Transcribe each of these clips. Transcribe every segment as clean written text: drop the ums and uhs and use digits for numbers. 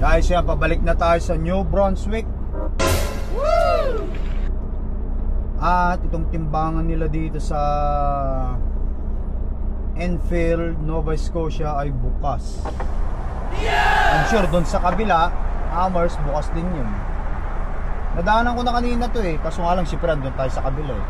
Guys, yan, pabalik na tayo sa New Brunswick. Woo! At itong timbangan nila dito sa Enfield, Nova Scotia ay bukas. I'm sure doon sa kabila, Amherst, bukas din yun. Nadaanan ko na kanina to eh, kaso nga lang si Fran doon tayo sa kabila eh.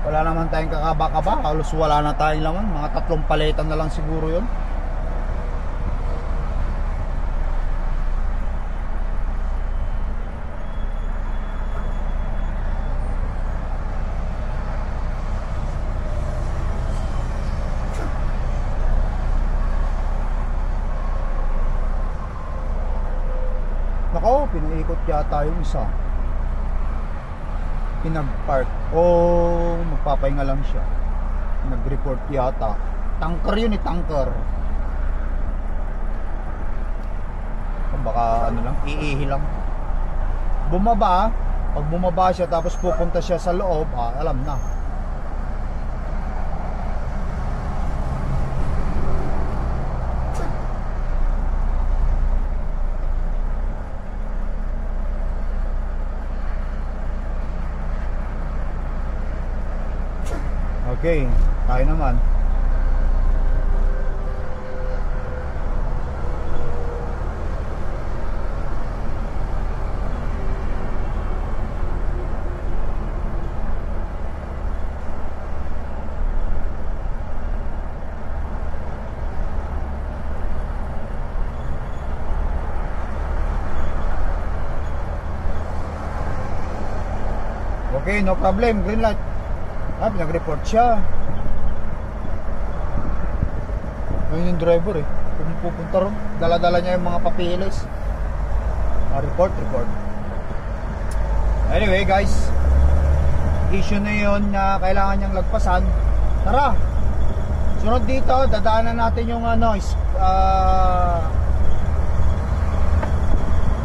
Wala naman tayong kakaba-kaba, halos wala na tayong laman, mga 3 paletan na lang siguro yun. Nako, pinaikot yata yung isa. Pinag-park o magpapahinga lang siya. Nag-report yata. Tanker yun eh, tanker. Baka ano lang, iihi lang. Bumaba, pag bumaba siya tapos pupunta siya sa loob, alam na. Okay, tayo naman. Okay, no problem, green light. Pinag-report siya. Ayun yung driver eh, pupunta ron, dala-dala niya yung mga papilis. Report. Anyway guys, issue na yun na kailangan niyang lagpasan. Tara, sunod dito, dadaanan natin yung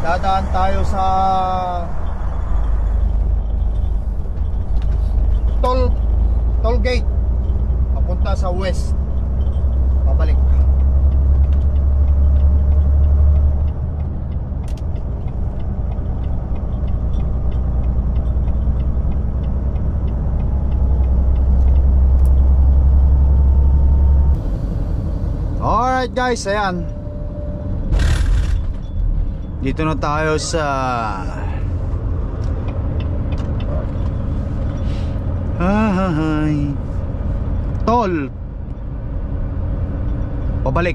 dadaan tayo sa toll gate papunta sa west, pabalik. Alright guys, ayan, dito na tayo sa toll, pabalik.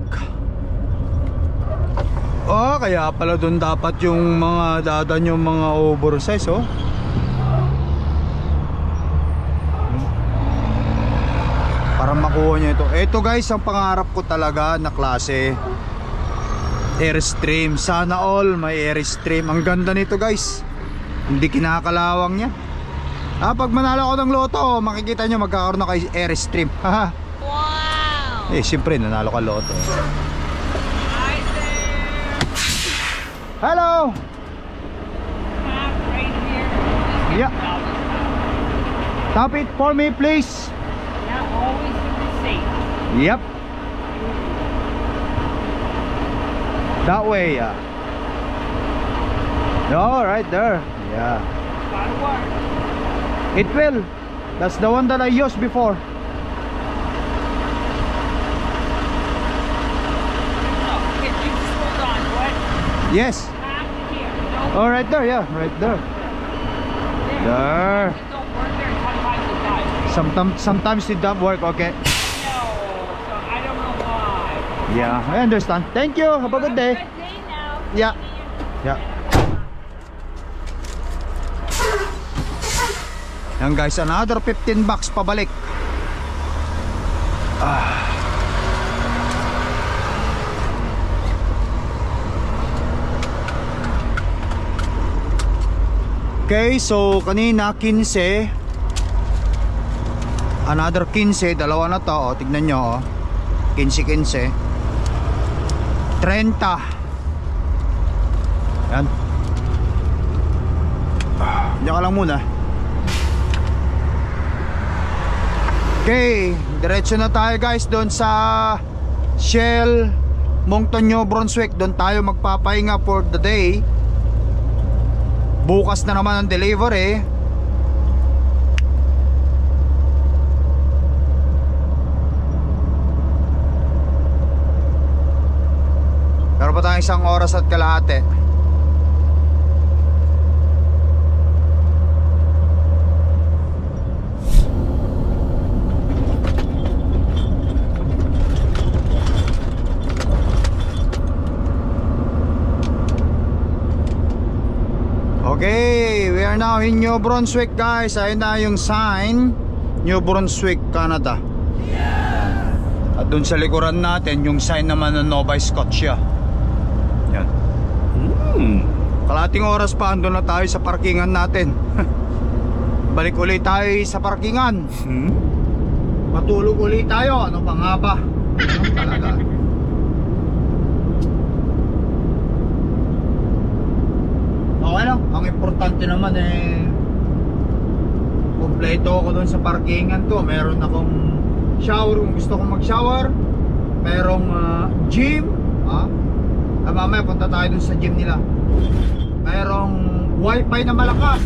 Kaya pala doon dapat yung mga dadan, yung mga oversize para makuha nyo ito. Ito guys, ang pangarap ko talaga na klase, Airstream. Sana all may Airstream. Ang ganda nito guys, hindi kinakalawang niya. Pag manalo ako ng loto, makikita nyo magkakaroon na kay Airstream. Wow! Siyempre nanalo ka loto. Hi there! Hello! Right here. Yeah. Stop it for me please. Yeah, always in the safe. Yep. That way, yeah. No, right there. Yeah. Gotta work. It will. That's the one that I used before. Can you just hold on? What? Yes. Half here. No. Oh, right there. Yeah, right there. There. It don't work there. Sometimes it does. Sometimes it don't work. Okay. No. So I don't know why. Yeah, I understand. Thank you. Have a good day. Have a good day now. Yeah. Yeah. Yan guys, another 15 bucks pabalik. Okay, so kanina 15, another 15, dalawa na to, oh, tignan nyo, oh. 15, 30. Yan. Diyan ka lang muna. Okay, diretso na tayo guys doon sa Shell Moncton, New Brunswick. Doon tayo magpapahinga for the day. Bukas na naman ang delivery. Pero pa tayong 1 oras at kalahati. Okay, we are now in New Brunswick guys. Ayun na yung sign, New Brunswick, Canada. At dun sa likuran natin yung sign naman ng Nova Scotia. Yan. Kalating oras pa, andun na tayo sa parkingan natin. Balik ulit tayo sa parkingan. Matulog ulit tayo. Ano pa nga ba? Ano talaga? Okay lang, ang importante naman kompleto ako doon sa parkingan ko. Meron akong shower kung gusto kong mag-shower. Merong gym, mamaya punta tayo doon sa gym nila. Merong wifi na malakas.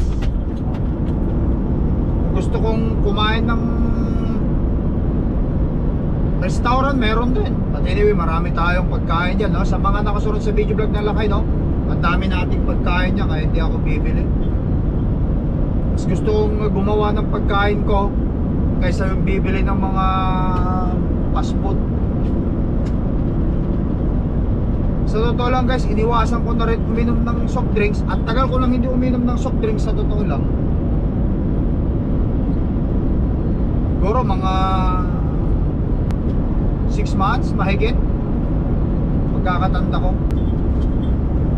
Kung gusto kong kumain ng restaurant, meron din. But anyway, marami tayong pagkain dyan, no? Sa mga nakasunod sa video vlog na lakay, no? Ang dami nating pagkain niya, kaya hindi ako bibili. Mas gusto kong gumawa ng pagkain ko kaysa yung bibili ng mga fast food. Sa totoo lang guys, iniwasan ko na rin uminom ng soft drinks. At tagal ko lang hindi uminom ng soft drinks, sa totoo lang. Siguro mga 6 months, mahigit. Pagkakatanda ko,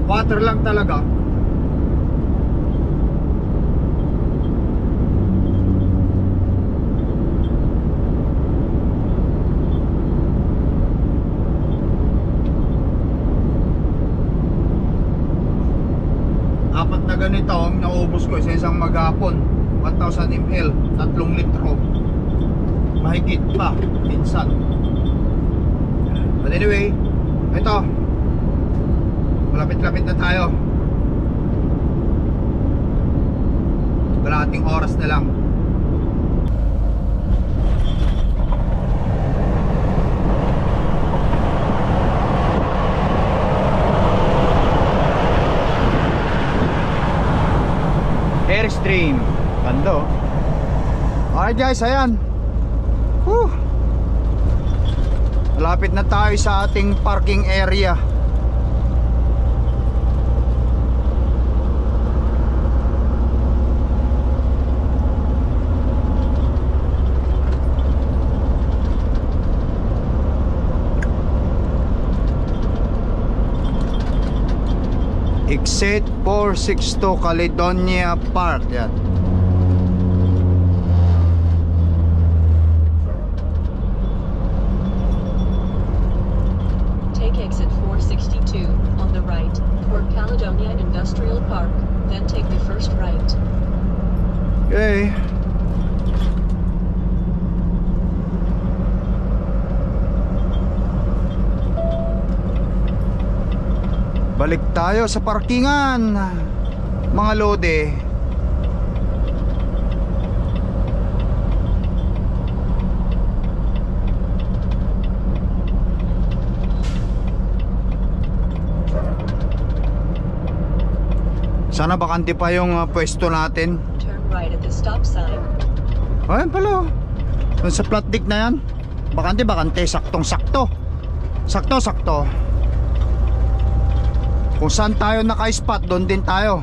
water lang talaga. Apat na ganito ang naubos ko sa isang maghapon. 1,000 ml, 3 litro. Mahigit pa minsan. But anyway, ito, malapit-lapit na tayo. Kalahating oras na lang. Airstream. Ganda. Alright guys, ayan. Whew. Malapit na tayo sa ating parking area. Exit 462 Caledonia Park. Yan. Take exit 462 on the right for Caledonia Industrial Park, then take the first right. Okay. Balik tayo sa parkingan, mga lode. Sana bakante pa yung pwesto natin. Turn right at the stop sign. Ayun pala. Doon sa platdik na yan. Bakante, saktong-sakto. Sakto-sakto. Kung saan tayo naka-spot, doon din tayo.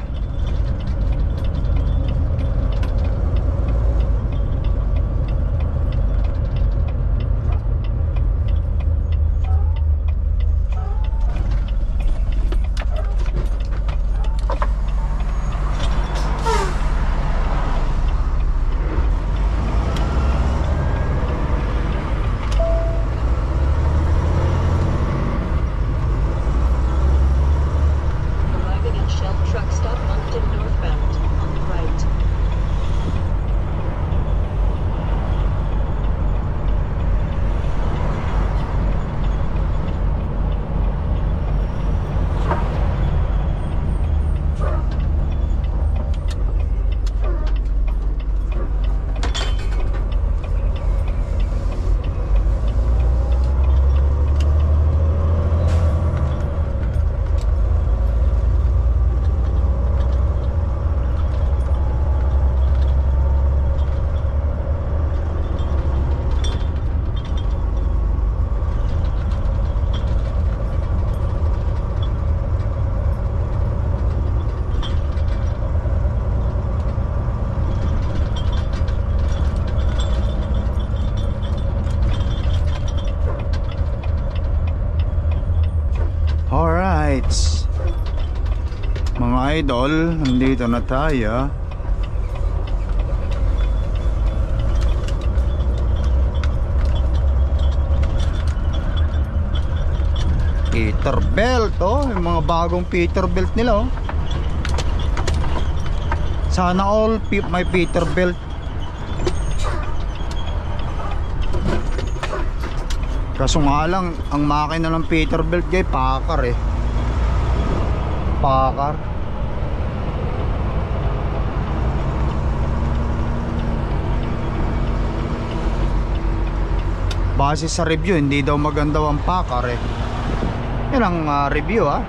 idol, nandito na tayo. Peterbilt, oh, yung mga bagong Peterbilt nila, oh. Sana all may Peterbilt. Kaso nga lang, ang makina ng Peterbilt guys, Packard eh. Packard. Base sa review, hindi daw maganda ang Packard eh. Yan ang review ah.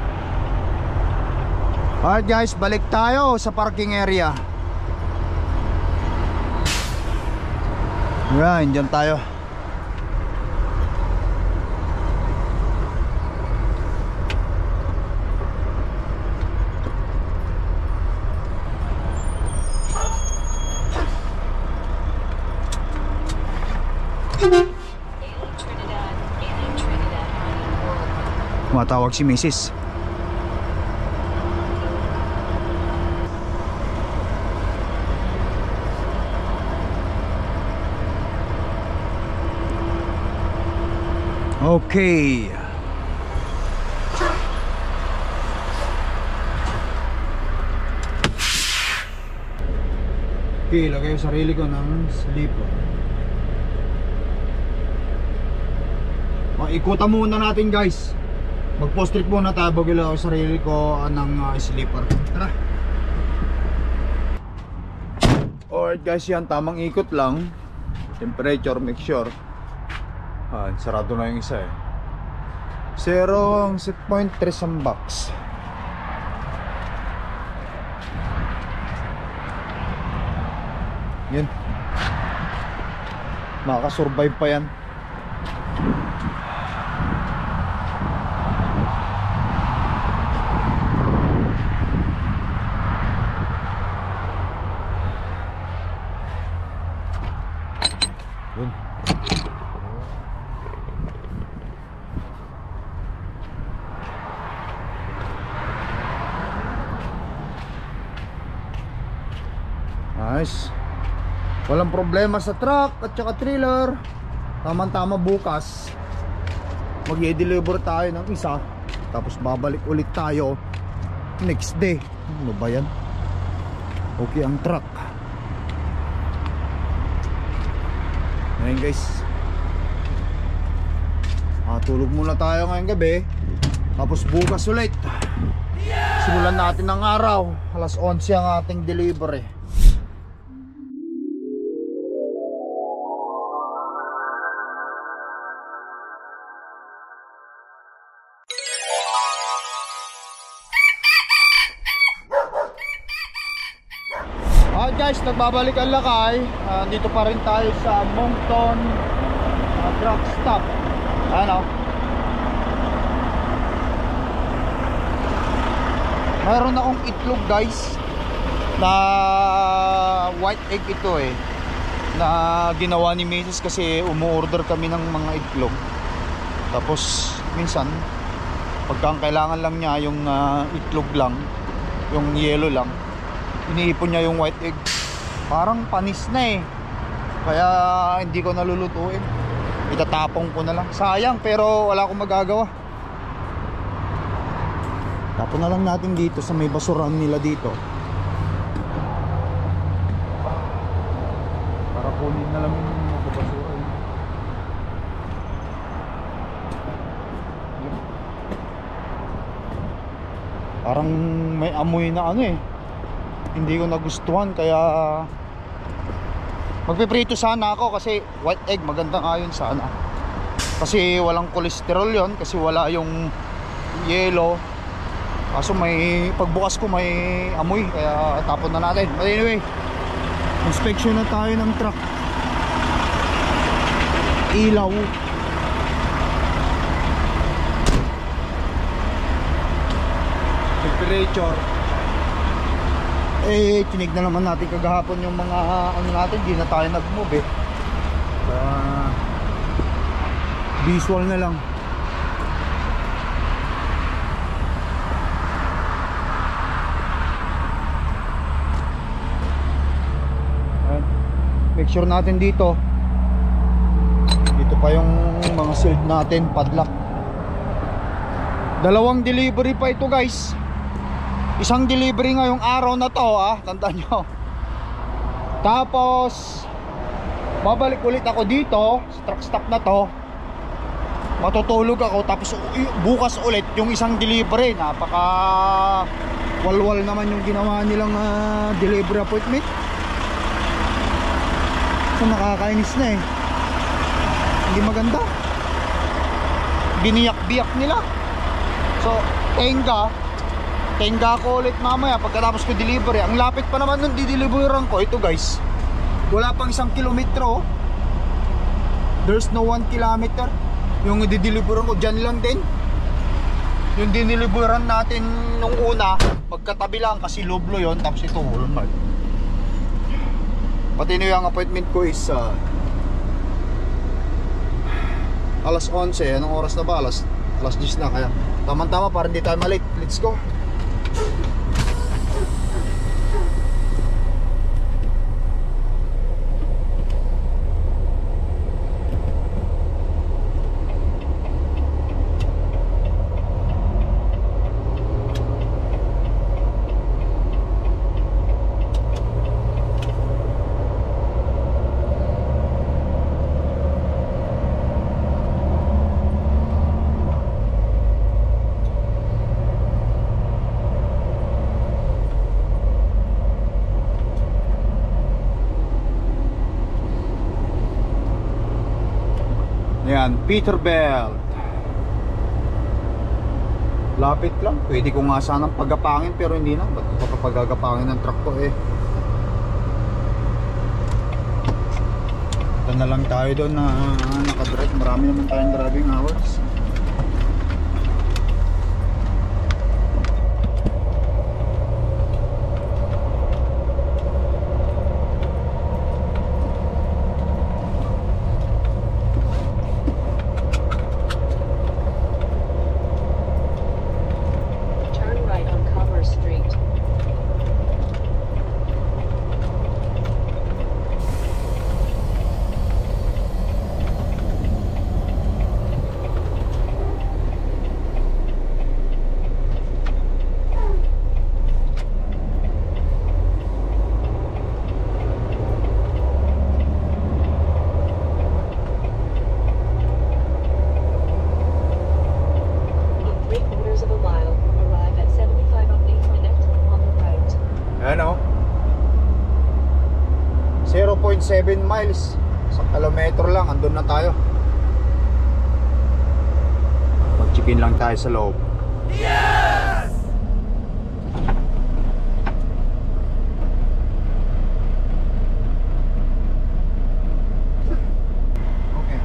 Alright guys, balik tayo sa parking area. Yan, dyan tayo. Matawag si Mrs. Okay. Okay, lagay yung sarili ko ng sleeper. Ikutan muna natin guys. Mag-post trip muna tayo bago lang ako sarili ko ng sleeper. Tara. Alright guys, yan, tamang ikot lang. Temperature, make sure. Sarado na yung isa eh. 0 ang set point, 3 ang box. Yan. Makakasurvive pa yan. Yun. Nice. Walang problema sa truck at saka trailer. Tama-tama bukas mag-i-deliver tayo ng isa, tapos babalik ulit tayo next day. Ano ba yan? Okay ang truck. Ngayon guys, tulog muna tayo ngayong gabi. Tapos bukas ulit simulan natin ang araw. Alas 11 ang ating delivery. Guys, nagbabalik ang lakay. Dito pa rin tayo sa Moncton truck stop. Ano? Mayroon akong itlog guys, na white egg ito eh, na ginawa ni Mrs. kasi umu-order kami ng mga itlog. Tapos minsan pagka kailangan lang niya yung itlog lang, yung yellow lang, iniipon niya yung white egg. Parang panis na eh, kaya hindi ko nalulutuin, itatapong ko na lang. Sayang, pero wala akong magagawa. Tapon na lang natin dito sa may basurahan nila dito, para kunin na lang yung mga basura. Parang may amoy na ano eh, hindi ko nagustuhan, kaya magpiprito sana ako kasi white egg maganda nga yun sana. Kasi walang kolesterol yon, kasi wala yung yellow. Kaso may pagbukas ko may amoy, kaya tapon na natin. But anyway, inspection na tayo ng truck. Ilaw. Temperature. Tinignan naman natin kagahapon yung mga ano natin, di na tayo nag-move eh. Visual na lang. make sure natin dito. Dito pa yung mga sealed natin, padlock. Dalawang delivery pa ito guys. Isang delivery ngayong araw na to tandaan nyo. Tapos babalik ulit ako dito sa truck stop na to. Matutulog ako, tapos bukas ulit yung isang delivery. Napaka walwal naman yung ginawa nilang delivery appointment. So nakakainis na eh. Hindi maganda. Biniyak-biyak nila. So tenga ko ulit mamaya pagkatapos ko delivery. Ang lapit pa naman nung dideliveran ko. Ito guys, wala pang 1 kilometro. There's no 1 kilometer. Yung dideliveran ko dyan lang din. Yung dineliveran natin nung una, magkatabi lang kasi loblo yon. Tapos ito Walmart. Pati yung appointment ko is alas 11. Anong oras na ba? Alas 10 na. Kaya tama-tama para hindi tayo malate. Let's go. Yan, Peterbilt. Lapit lang. Pwede ko nga sanang pagapangin pero hindi na. Ba't ko pagagapangin ng truck ko eh. Ito na lang tayo doon na nakadrive. Marami naman tayong driving hours. Ano? 0.7 miles. Sa kilometro lang, andun na tayo. Mag-check-in lang tayo sa loob. Yes! Okay.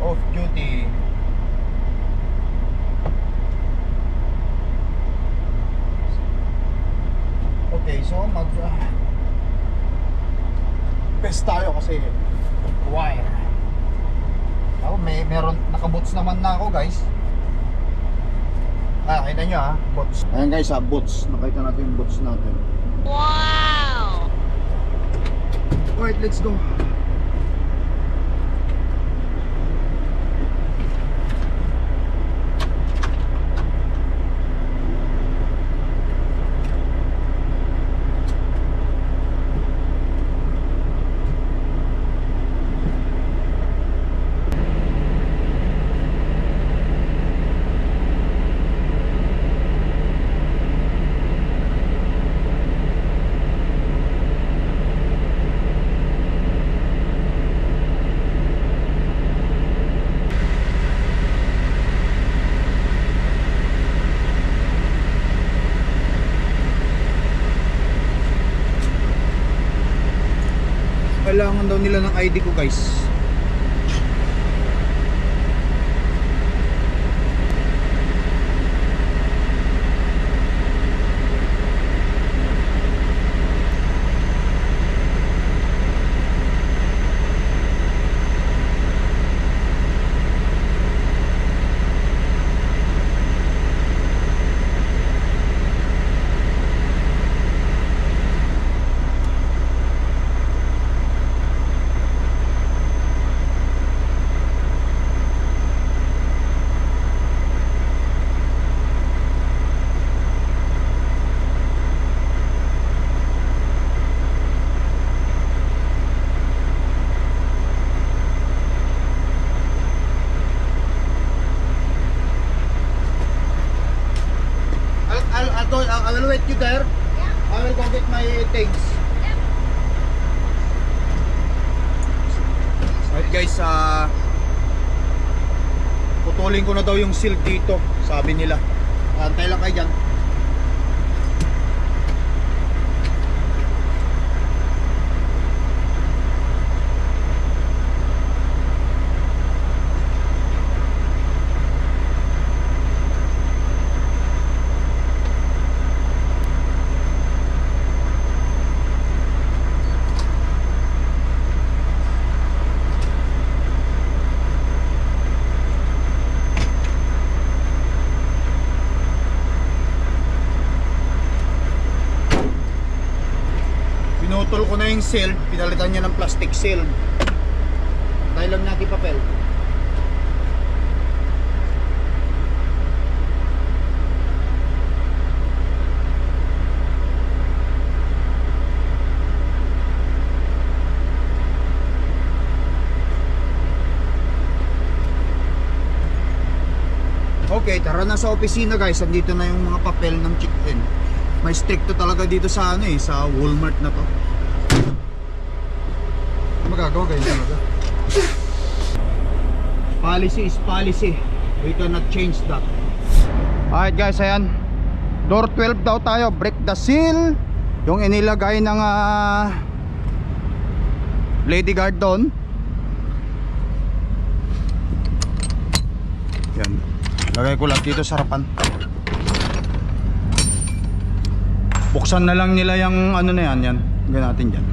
Off duty. Okay, so best tayo kasi wire. Ako meron naka-boots naman na ako, guys. Kita nyo boots. Ayan guys, boots. Nakita natin yung boots natin. Wow! Alright, let's go. Kailangan daw nila ng ID ko, guys. later? Yeah. I will go get my things. Alright guys, putulin ko na daw yung seal dito, sabi nila. Antay lang kayo dyan. Pinutol ko na yung seal, pinalitan niya ng plastic seal. Tayo lang natin papel. Okay, tara na sa opisina guys. Andito na yung mga papel ng check-in. May stricto talaga dito sa ano eh, sa Walmart na to. Magagawa guys talaga. Policy is policy. We cannot change that. Alright guys, ayan. Door 12 daw tayo. Break the seal. Yung inilagay ng lady guard doon. Yan. Lagay ko lang dito sa harapan. Buksan na lang nila yung ano na yan. Yan. Gawin natin dyan.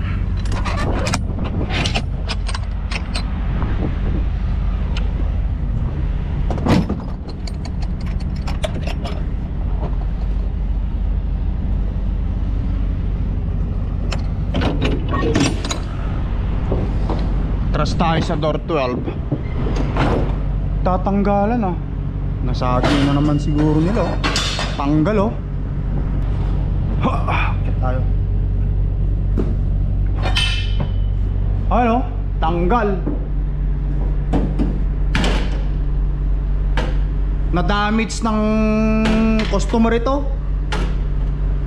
Atras tayo sa door 12. Tatanggalan ah. Nasagin na naman siguro nila oh. Tanggal oh. Tayo. Ano? Tanggal. Na-damage ng customer ito.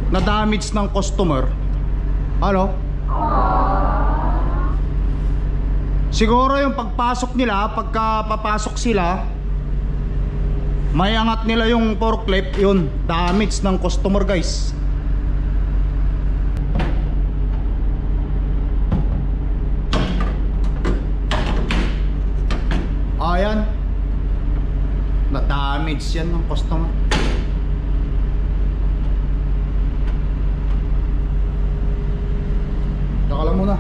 Na-damage ng customer. Ano? Siguro yung pagpasok nila, pagka papasok sila, may angat nila yung forklift, yun, damage ng customer guys. Ayan, na-damage yan ng customer. Taka lang muna.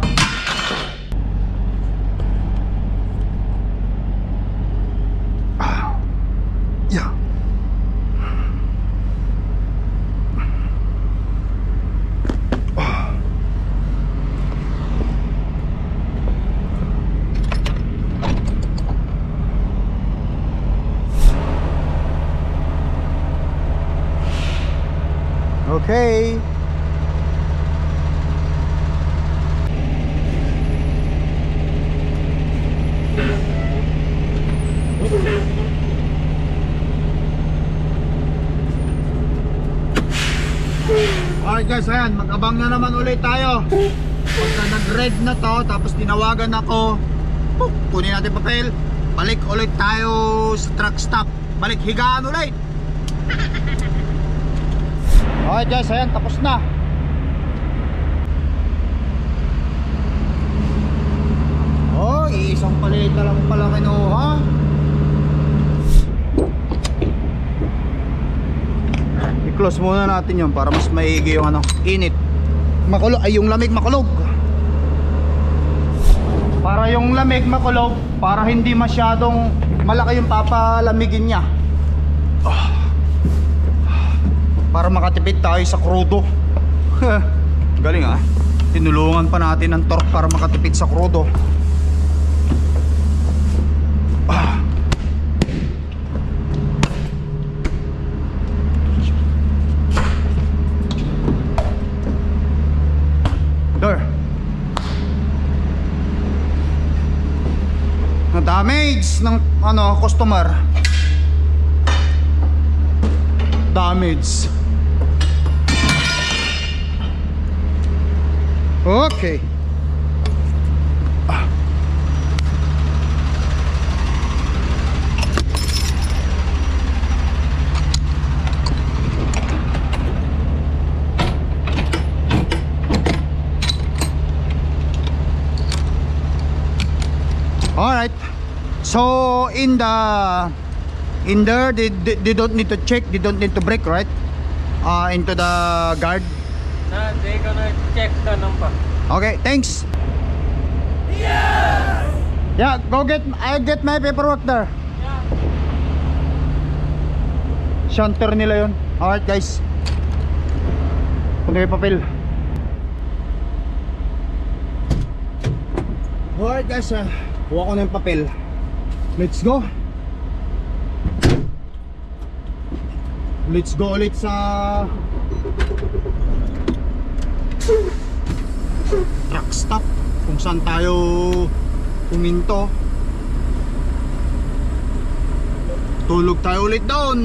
Yeah. Okay. Alright guys, ayan, mag-abang na naman ulit tayo. Pagka nag-red na to, tapos tinawagan ako, kunin natin papel, balik ulit tayo sa truck stop. Balik, higaan ulit. Alright guys, ayan, tapos na. Oh, isang paleta lang pala kinuha. I-close muna natin yun para mas maigi yung ano, init. Makulog, ay yung lamig makulog. Para yung lamig makulog, para hindi masyadong malaki yung papalamigin niya. Para makatipid tayo sa krudo. Galing ah. Tinulungan pa natin ang torque para makatipid sa krudo. Door. Na damage ng ano customer. Damage. Okay. Alright. So in there they don't need to check, they don't need to brake, right? Into the guard. Nah, they gonna check the number. Okay, thanks. Yes! Yeah, I get my paperwork there. Yeah. Shunter nila yun. Alright guys. Punta yung papel. Alright guys, kuha ko na yung papel. Let's go. Let's go ulit sa truck stop kung saan tayo puminto. Tulog tayo ulit doon.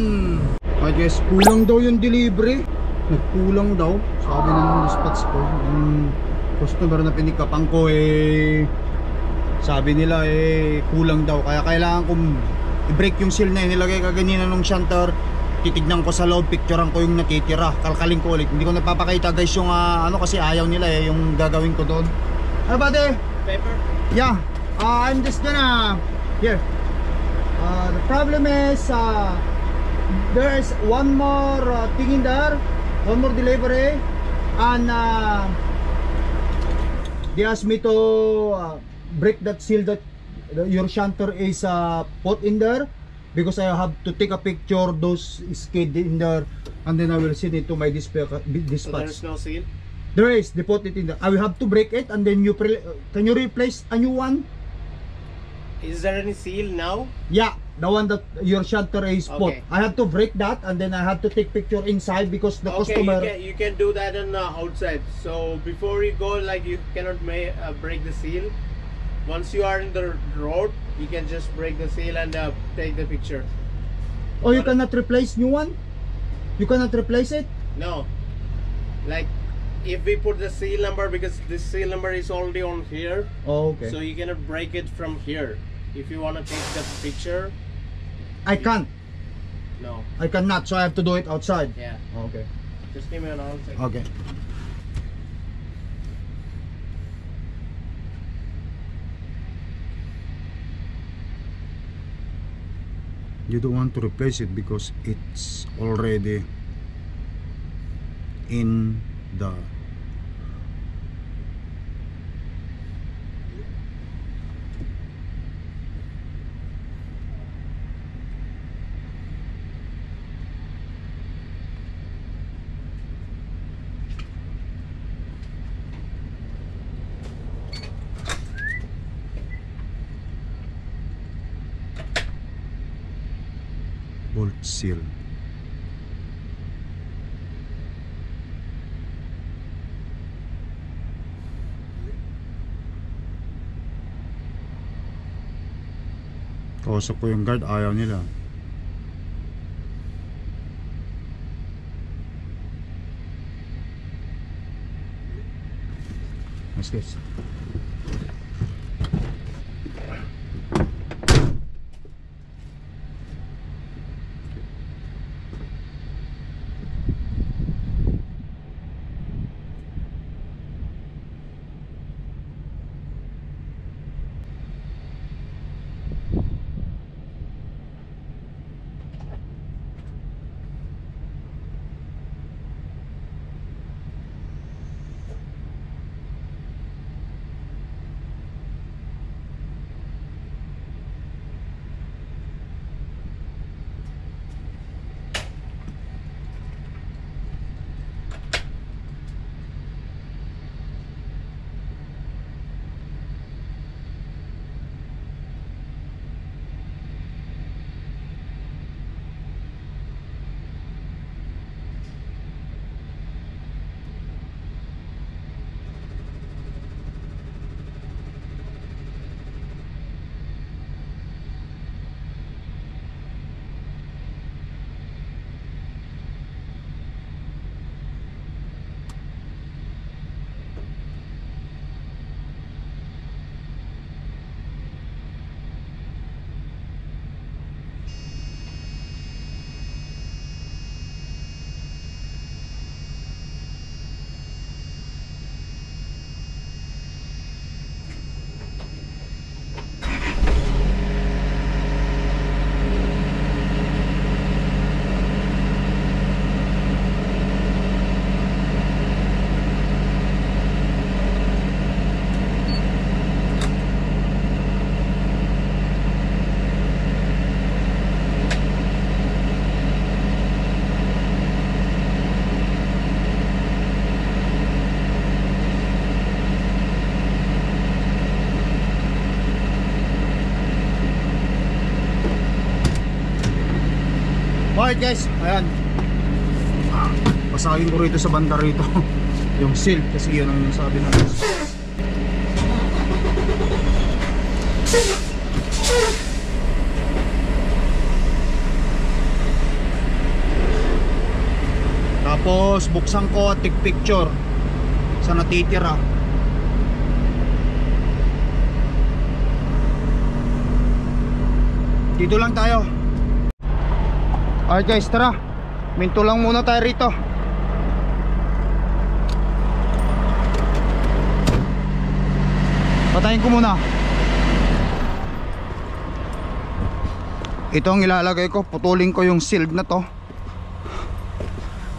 Alright guys, kulang daw yung delivery. Nagkulang daw, sabi na ng dispatch ko. Yung customer na pinikapan ko sabi nila kulang daw. Kaya kailangan kong i-break yung seal na nilagay kaganina nung shunter. Titignan ko sa loob, picturean ko yung natitira. Kalkalin ko ulit. Hindi ko napapakita guys yung kasi ayaw nila yung gagawin ko doon. Ano ba de? Paper? Yeah, I'm just gonna here. The problem is there's one more thing in there, one more delivery, and they asked me to break that seal that your shunter is put in there, because I have to take a picture those skid in there, and then I will send it to my dispatch. So there's no seal? There is, they put it in there. I will have to break it, and then can you replace a new one? Is there any seal now? Yeah, the one that your shutter is put. Okay. I have to break that, and then I have to take picture inside because the Okay, customer. you can do that on outside. So before you go, like you cannot break the seal. Once you are in the road, you can just break the seal and take the picture. Oh, you cannot replace new one? You cannot replace it? No, like if we put the seal number, because this seal number is already on here, Oh, okay. so you cannot break it from here. If you want to take the picture, I can't. no. I cannot. So I have to do it outside. Yeah, Okay. just give me an answer. Okay. You don't want to replace it because it's already in the bolt seal. Kausap ko yung guard, ayaw nila. What's this? Alright guys, ayan. Pasagin ko rito sa banda rito yung seal kasi yun ang sabi natin. Tapos buksan ko at take picture sa natitira. Dito lang tayo. Alright guys, tara. Minto lang muna tayo rito. Patayin ko muna. Ito ang ilalagay ko. Putulin ko yung shield na to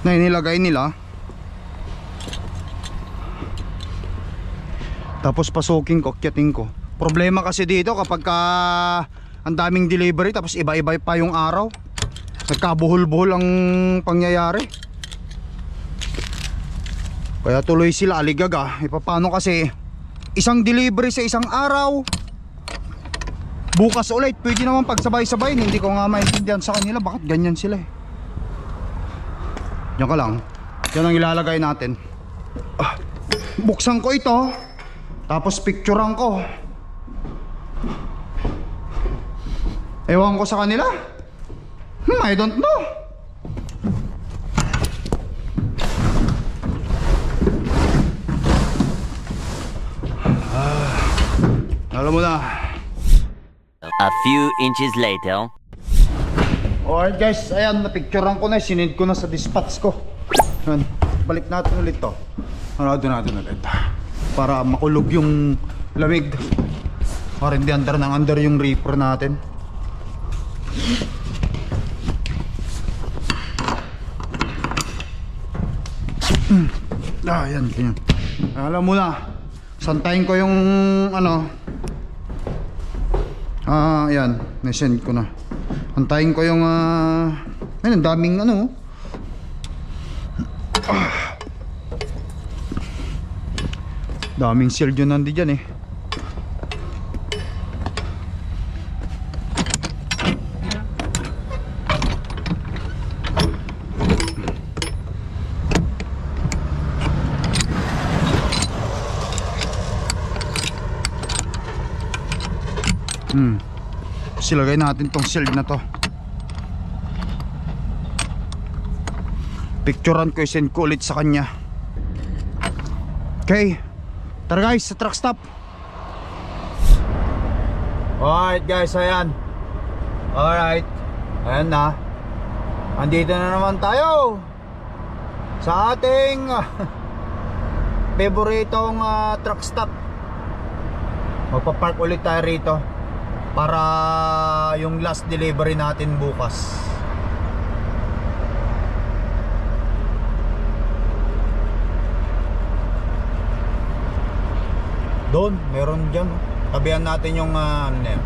na inilagay nila. Tapos pasukin ko, akyatin ko. Problema kasi dito kapag ang daming delivery tapos iba-iba pa yung araw, nagkabuhol-buhol ang pangyayari. Kaya tuloy sila aligaga. Paano kasi isang delivery sa isang araw, bukas ulit. Pwede naman pagsabay-sabay. Hindi ko nga maintindihan sa kanila bakit ganyan sila eh. Yan ka lang. Yan ang ilalagay natin. Buksan ko ito, tapos picturean ko. Ewan ko sa kanila. I don't know. Alam mo na. A few inches later. Alright guys, ayan, napicturean ko na, sinend ko na sa dispatch ko. Ayan, balik natin ulit to. Narado natin ulit para makulog yung lamig. Para hindi under yung reaper natin. Ayan, ganyan. Alam mo na, santayin ko yung ano. Ayan, nasend ko na. Antayin ko yung ayun, ang daming ano. Daming shield yun nandiyan eh. Silagay natin tong shield na to. Picturean ko, send ko ulit sa kanya. Okay, tara guys sa truck stop. Alright guys, ayan. Alright, ayan na. Andito na naman tayo sa ating favoritong truck stop. Magpapark ulit tayo rito para yung last delivery natin bukas. Doon, meron dyan. Tabihan natin yung ano na yan.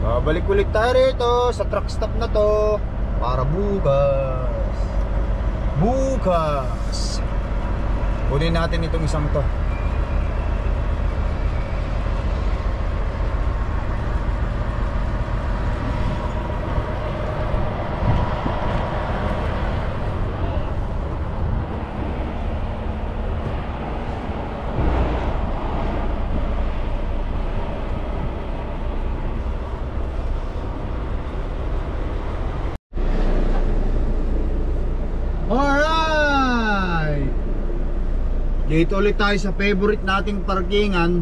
Babalik ulit tayo rito sa truck stop na to para bukas kunin natin itong isang to. Alright, dito ulit tayo sa favorite nating parkingan.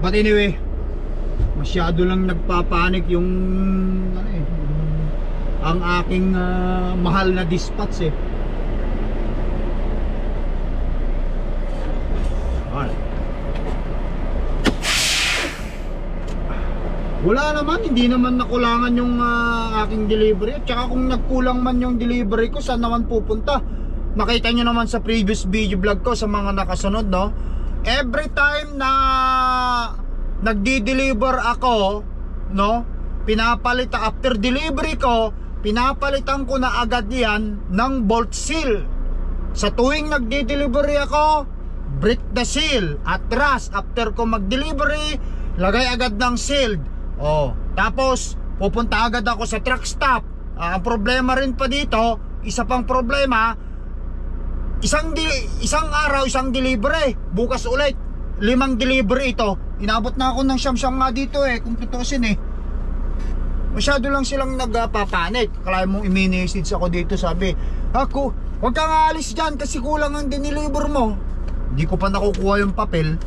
But anyway, masyado lang nagpapanik yung ano eh, ang aking mahal na dispatch eh. Alright. Wala naman, hindi naman nakulangan yung aking delivery. At saka kung nagkulang man yung delivery ko, saan naman pupunta? Nakita nyo naman sa previous video vlog ko sa mga nakasunod, no? Every time na nagdi-deliver ako, no? After delivery ko, pinapalitan ko na agad yan ng bolt seal. Sa tuwing nagdi-delivery ako, break the seal. Atras, after ko mag-delivery, lagay agad ng sealed. Tapos pupunta agad ako sa truck stop. Ang problema rin pa dito, isa pang problema, isang araw, isang delivery. Bukas ulit, 5 delivery ito. Inabot na ako ng siyam-siyam nga dito kung tutusin Masyado lang silang nagpapanik. Kala mong i-message ako dito, sabi, ako, huwag kang aalis dyan kasi kulang ang diniliver mo. Hindi ko pa nakukuha yung papel.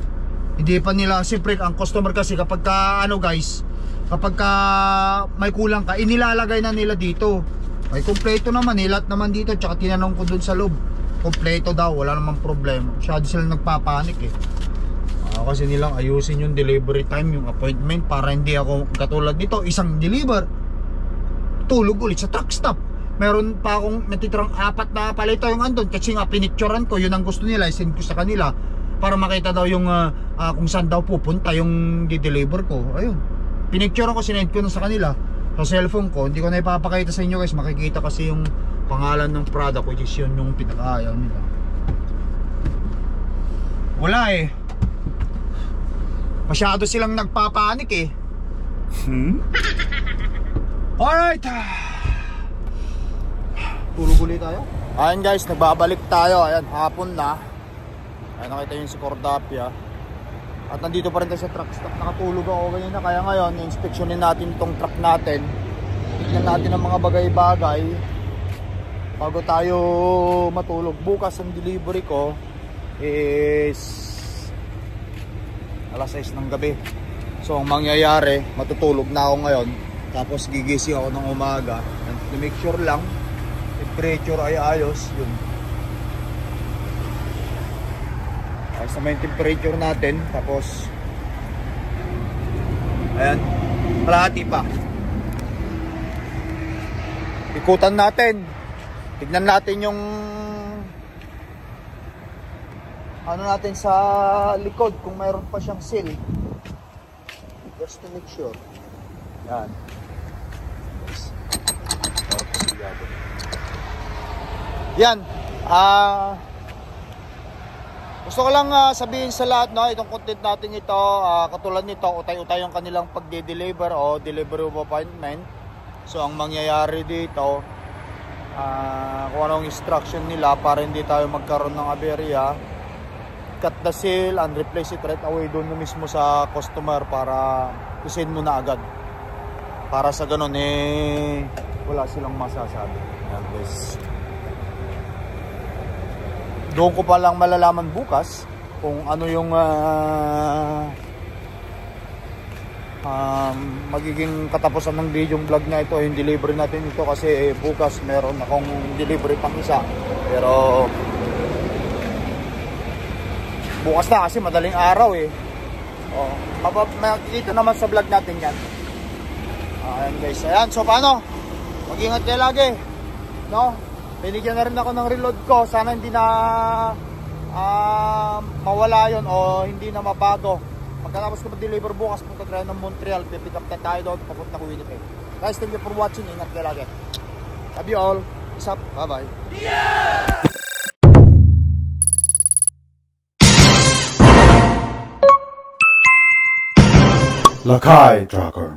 Hindi pa nila, siyempre ang customer kasi kapag ka, guys, kapag ka may kulang ka, inilalagay na nila dito. Ay kompleto naman, lahat naman dito. Tsaka tinanong ko dun sa loob, kompleto daw, wala namang problema. Masyado silang nagpapanik kasi nilang ayusin yung delivery time, yung appointment, para hindi ako katulad nito, isang deliver, tulog ulit sa truck stop. Meron pa akong natitirang 4 na palito yung andun, kasi nga pinicturean ko, yun ang gusto nila, send ko sa kanila para makita daw yung kung saan daw pupunta yung di-deliver ko. Ayun, pinicturean ko, sinend ko na sa kanila sa cellphone ko. Hindi ko na ipapakita sa inyo guys, makikita kasi yung pangalan ng product, which is yun yung pinakaayaw nila. Wala masyado silang nagpapanik Alright, tulog ulit tayo. Ayan guys, nagbabalik tayo. Ayan, hapon na. Ayan, nakita yung si Cordapia. At nandito pa rin tayo sa truck stop. Nakatulog ako kanina, kaya ngayon inspeksyonin natin itong truck natin. Tignan natin ang mga bagay-bagay bago tayo matulog. Bukas ang delivery ko is alas 6 ng gabi. So ang mangyayari, matutulog na ako ngayon, tapos gigising ako ng umaga. And to make sure lang temperature ay ayos. Yun, ayos naman yung temperature natin. Tapos ayan, kalahati pa. Ikutan natin, tignan natin yung natin sa likod kung mayroon pa siyang seal, just to make sure. Yan, yan. Gusto ko lang sabihin sa lahat, itong content natin ito, katulad nito, utay-utay yung kanilang pagde-deliver o delivery of appointment. So ang mangyayari dito, kung anong instruction nila para hindi tayo magkaroon ng aberya, cut the seal and replace it right away doon mismo sa customer para i-send mo na agad, para sa ganun wala silang masasabi. Ayan guys, doon ko pa lang malalaman bukas kung ano yung magiging katapusan ng video vlog na ito, yung delivery natin ito, kasi bukas meron akong delivery pang isa, pero bukas na kasi madaling araw makikita naman sa vlog natin yan. Ayan guys, ayan. So paano? Mag-ingat kayo lagi, binigyan na rin ako ng reload ko. Sana hindi na mawala yon o hindi na mabago. Pagkatapos ko mag-deliver bukas, punta tayo ng Montreal, pipick up na tayo doon, papunta ko Winnipeg. Guys, thank you for watching. Ingat kayo lagi. Love you all. Peace up. Bye bye. Lakai Tracker.